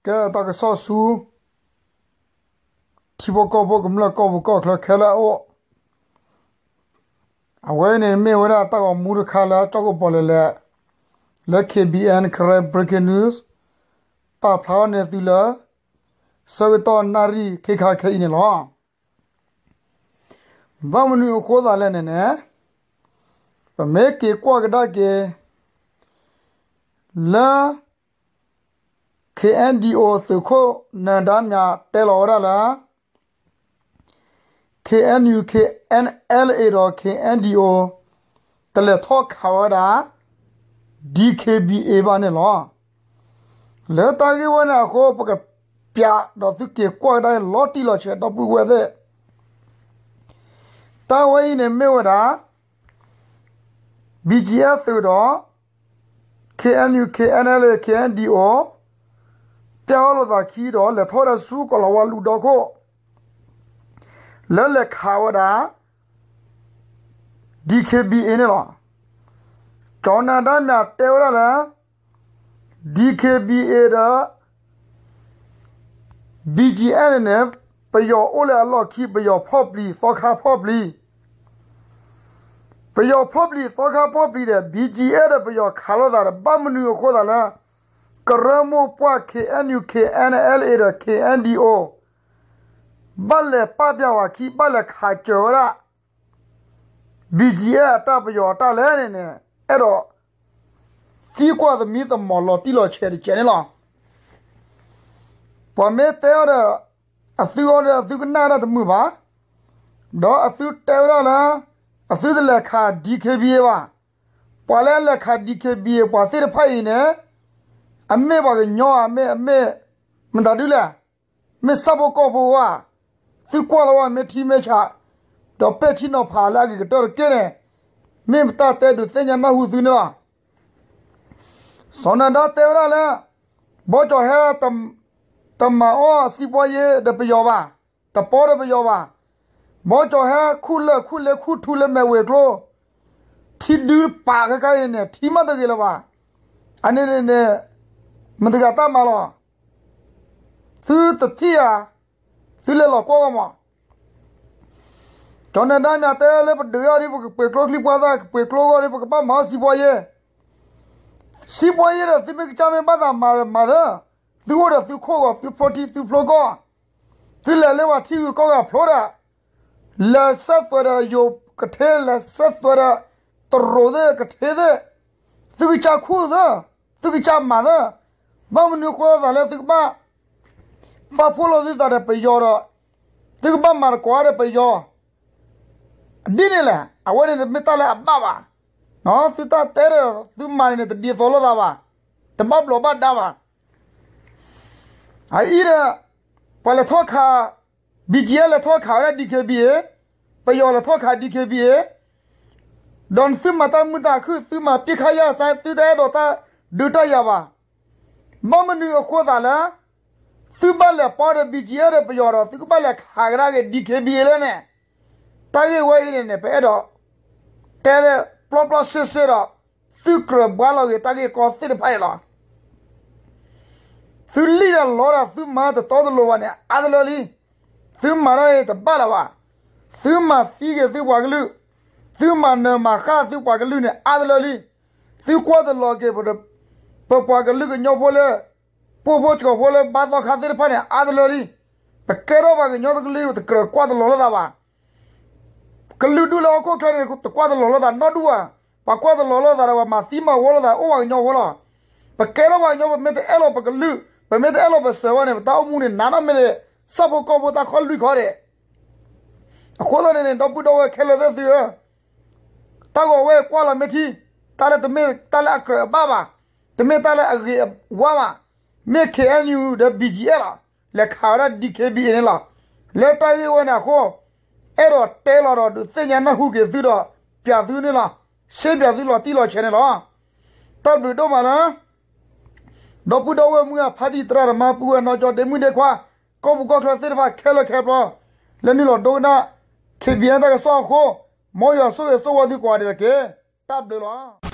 ကဲတၢ်ကစီၣ်ဆူ ထံဖိကီၢ်ဖိကမျၢၢ်ကီၢ်ပူၤကီၢ်ချၢခဲလၢာ်အအိၣ်, အဝဲအံၤန့ၣ်မ့ၢ်ဝဲဒၣ်တၢ်ဂီၤမူတခါလၢကၠီၣ်ကိၣ်ပီၤလဲၣ်လဲၣ် လၢ K B N Karen Breaking News ပာ်ဖျါထီၣ်န့ၢ်သုလၢ ဆၢကတီၢ်နၣ်ရံၣ်ခဲခါခဲအံၤန့ၣ်လီၤ. ဘၣ်မနုၤအဃိသးလဲၣ်န့ၣ်န့ၣ်, ပမ့ၢ်က့ၤကွၢ်ကဒါက့ၤ လၢ K N D O သုးခိၣ်နၢၤဒါမြတဲလီၤဝဲဒၣ်လၢ K N U K N L A ဒီး K N D O တလဲၤထီၣ်ခးဝဲဒၣ် D K B A ဘၣ်န့ၣ်လီၤ. လၢတၢ်ဂ့ၢ်ဝဲန့ၣ်အဃိ ပကပျးဒီးသုက့ၤကွၢ်ကဒါလီၤတံၢ်လီၤဆဲးဒီပုၢ်ဝဲၢ်သ့ၣ်, တၢ်ဝဲအံၤန့ၣ်မ့ၢ်ဝဲဒၣ် B G F သုးဒီး K N U K N L A K N D O ပျဲအီၣ်လိာ်သးခံဒီး လဲၤထီၣ်ဝဲဒၣ်ဆူကီၢ်လီၤဝါလူၢ်ဒီခိၣ် လၢလဲၤခးဝဲဒၣ် D K B A န့ၣ်လီၤ. ကၠီၤနၢၤဒါမြတဲဝဲဒၣ်လၢ D K B A ဒီး B G F န့ၣ်န့ၣ် ပယီၤအိၣ်လၢအလီၢ်ခံ ပယီၤဖီၣ်ပျံၤသီခါဖီၣ်ပျံၤ ပယီၤဖီၣ်ပျံၤသီခါဖီၣ်ပျံၤဒီး B G F ဒီးပယီၤခးလိာ်သးဒီး ဘၣ်မနုၤအဃိသးလၢ ကရၢမိၢ်ပှၢ် K N U K N L A ဒီး K N D O ဘၣ်လဲၤပာ်ပျံၤဝဲခံ ဘၣ်လဲၤခးစၢၤဝဲဒၣ် B G F အတၢ်ပယီၤအတၢ်လဲၣ်န့ၣ်န့ၣ် အဲၣ်ဒိး သံကွၢ်သမံသမိးလီၤတံၢ်လီၤဆဲးတကဲးန့ၣ်လီၤ. ပှၤမ့ၢ်တဲအီၤဒီး အသုအီၤဒီးအသုကနၣ်ဒၣ်တမုာ်ဘၣ်, ဒီးအသုတဲဝဲဒၣ်လၢ အသုတလဲၤခး D K B A ဘၣ်. ပှၤလၢအလဲၤခး D K B A ပှၤသ့ၣ်တဖၣ်အံၤန့ၣ် အမ့ၢ်ပှၤကညီဧါ, မ့ၢ် အမ့ၢ် မတၤဒုလဲၣ်, မ့ၢ်ဆၣ်ဖိကီၢ်ဖိဧါ, သုကွၢ်လီၤဝဲမ့ၢ်ထံမ့ၢ်ဆး, ဒီးပဲာ်ထံနီၤဖးလၢအဂ့ၤကတၢၢ်တက့ၢ်န့ၣ် မ့ၢ်ပတၢ်တဲဒုးသ့ၣ်ညါနၢ်ဟူသုန့ၣ်လီၤ. စီၤနၢၤဒါတဲဝဲဒၣ်လၢ ဘီကၠီၤဟဲ တမၤအီၣ်စံးပီယ့ၣ်ဒီးပယီၤဘၣ်, တပီဒီးပယီၤဘၣ်. ဘီကၠီၤဟဲခူၣ်လၢာ်ခူၣ်လ့ခူၣ်ထူလၢမဲာ်ဝ့ၤကျိ ထံဒုပာ်ခဲခါအံၤန့ၣ် ထံမးတဂ့ၤလၢၤဘၣ်. အန့ၣ်န့ၣ်န့ၣ် မတၤတဂၤတၢ်မၤလီၤ. သုတထံၣ်ဧါ, သုလဲၤလီၤကွၢ်ဂီၢ်မး. ကၠီၤနၢၤဒါမၤတဲလၢပဒုးအီၤဒ်ပကပှ့ၤကျိချံပှၢ်သၣ် ကပှ့ၤကျိဂီၢ်ဒ် ပကဘၣ်မၤအီၣ်စံးပီယ့ၣ် စံးပီယ့ၣ်ဒီး သုမ့ၢ်ကစၢ်မ့ၢ်ဘၣ်သးမၤမၤသၢ, သုအိၣ်ဒီးသုခိၣ်ဂီၤ သုဖျိထံသုဖျိကီၢ်, သုလဲၤလၢပှၤထံဂုၤကီၢ်ဂၤဖျိဒီး လဲၤစဲးသွဲးဒီးယိၤကထ့ လဲၤစဲးသွဲးဒီး တရူးသ့ၣ်ကထ့သ့ၣ်, သုကစၢ်ခူၣ်သၢ, သုကစၢ်မၤသၢ, ဘၣ်မနုၤအဃိသးလၢသုကဘၣ် ပာ်ဖှိၣ်လိာ်သုသးဒီးပယီၤဒီး သုကဘၣ်မၤတကိးဒီးပယီၤ ဒ်န့ၣ်လဲၣ်. အဝဲန့ၣ်တမ့ၢ်တၢ်လၢအဘၣ်ဘၣ်. သုတၢ်တဲဒီးသုမၤန့ၣ်န့ၣ် တဒ်သိးလိာ်သးဘၣ်, တဘၣ်ဘျီးဘၣ်ဒါဘၣ်. အအံၤဒီး ပှၤလဲၤထီၣ်ခး B G F လဲၤထီၣ်ခးဝဲဒၣ် D K B A, ပယီၤလဲၤထီၣ်ခး D K B A, ဒီးသုမၤတၢ်မုာ်တၢ်ခုၣ် သုမၤပစ်ခတ်ရပ်စဲ သုတအဲၣ်ဒိးတၢ်ဒုးတၢ်ယၤဘၣ်. ဘၣ်မနုၤအဃိသးလၢ သုဘၣ်လဲၤပီဒီး B G F ဒီးပယီၤဒီး သုကဘၣ်လဲၤခးကဒါက့ၤ D K B A လဲၣ်န့ၣ်, တၢ်ဂ့ၢ်ဝဲအံၤန့ၣ်န့ၣ် ပအဲၣ်ဒိး တဲပျီပျီစ့စ့ဒီး သုကြၢးဘှါလီၤက့ၤတၢ်ဂ့ၢ်ကီသ့ၣ်တဖၣ်အံၤလီၤ. သုလံၣ်ဒီးလီဒီး သုမၤတတီတလိၤဘၣ်န့ၣ် အါတလၢလံ. သုမၤတၢ်အံၤတဘၣ်လၢၤဘၣ်. သုမၤသံက့ၤသုပှၤကလုာ်, သုမၤနၢၤမၤဃၣ်သုပှၤကလုာ်န့ၣ် အါတလၢလံ. သုကွၢ်တလီၤက့ၤ ပပှၤကလုာ်ကညီဖိလၢ ပိၢ်ဖိဆှီဖိလၢဘါသီခါသ့ၣ်တဖၣ်န့ၣ် အါတလၢလံ. ပကဲထီၣ်ပှၤကညီတကလုာ် တကြၢးကွၢ်တလီၤလိာ်သးဘၣ်. ကလုာ်ဒူၣ်လၢဟီၣ်ခိၣ်ချၢန့ၣ် တကွၢ်တလီၤလိာ်သးနီတဒူၣ်ဘၣ်. ပှၤကွၢ်တလီၤလိာ်သးဒီး ပှၤမၤသံမၤဝီလိာ်သး အိၣ်ပှၤကညီဖိလီၤ. ပကဲထီၣ်ပှၤကညီ ပမ့ၢ်တအဲၣ်လိာ်ပကလုာ် ပမ့ၢ်တအဲၣ်လိာ်ပစၢၤဝဲန့ၣ် ပတၢ်အိၣ်မူန့ၣ် နးထီၣ်မ့ၢ်လၢ ဆၣ်ဖိကီၢ်ဖိတၢ်ခီၣ်လွံၢ်ခီဒဲး. အဃိသတးန့ၣ်န့ၣ် ဒီပုၢ်ဒီဝဲၢ်ခဲလၢာ်သ့ၣ်သုဧၢ, တၢ်ဂီၤဝဲကွၢ်လီၤမ့ၢ်ထံ, တၢ်လၢတမ့ၢ်တၢ်လၢအကြၢးအဘၣ်ဘၣ်, တမ့ၢ်တၢ်လၢအဂ့ၤအဝါဘၣ်. မ့ၢ် K N U ဒီး B G F လီၤ. လဲၤခးဝဲဒၣ် D K B A န့ၣ်လီၤ. လၢတၢ်ဂ့ၢ်ဝဲန့ၣ်အဃိ အဲၣ်ဒိးတဲလီၤဒီးဒုးသ့ၣ်ညါနၢ်ဟူက့ၤသုဒီး ပျးသုန့ၣ်လီၤ. ရှဲပျးသုလီၤတံၢ်လီၤဆဲးန့ၣ်လီၤ. တၢ်ဘျုးဒိၣ်မးလၢ ဒီပုၢ်ဒီဝဲၢ်မုၢ်အဖါတံၢ်သရၣ်သမါပုၢ်ဝဲၢ်နီၢ်ကၠီဒ့မုၣ်ဒ့ခွါ ကီၢ်ပူၤကီၢ်ချၢသ့ၣ်တဖၣ်ခဲလၢာ်ခဲဆ့ လၢနုာ်လီၤဒိကနၣ် K B N တၢ်ကစီၣ်အဃိ မ်ယွၤဆိၣ်ဂ့ၤဆိၣ်ဝါသုကိးဂၤဒဲးတက့ၢ်. တၢ်ဘျုးလီၤ.